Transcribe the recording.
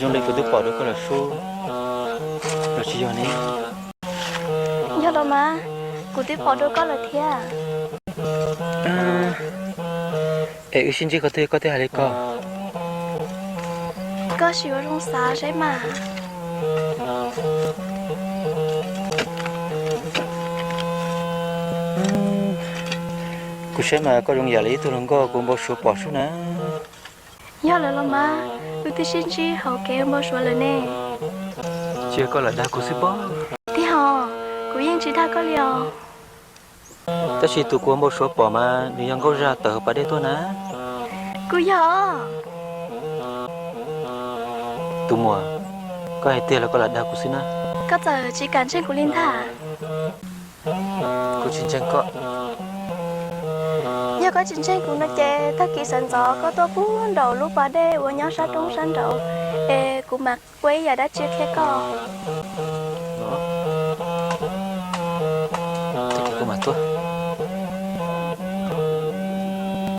Zoo li kuv twb pom rau koj lawm sub, los tsis yog ne? Yog los mas, kuv twb pom rau koj lawm thiab. Es wb sib ntsib qhov twg koj thiaj hais li ko? Koj sim ua zoo xav saib mas. Kuv saib mas koj zoo yam li ib tug hluas nkauj kuv npau suav pom sub na. Yog lawm los mas, wb twb sib ntsib hauv kev npau suav lawm ne. Tsis yog koj lam dag kuv xwb pob. Tij Hom, kuv yeej tsis dag koj li os. Tab sis tus kuv npau suav pom mas nws yog nkauj zaj tawm hauv pas dej tuaj na. Kuv yog. Tus muam, koj hais tiag los koj lam dag kuv xwb na? Koj txawm tsis kam ntseeg kuv li ntag. Kuv tsis ntseeg koj. Yog koj tsis ntseeg kuv no ces tag kis sawv ntxov koj tuaj pub nraum lub pas dej uas nyob sab roob sab nraud, es kuv mam ua ib yam dab tsi qhia koj. Kuv mam tuaj.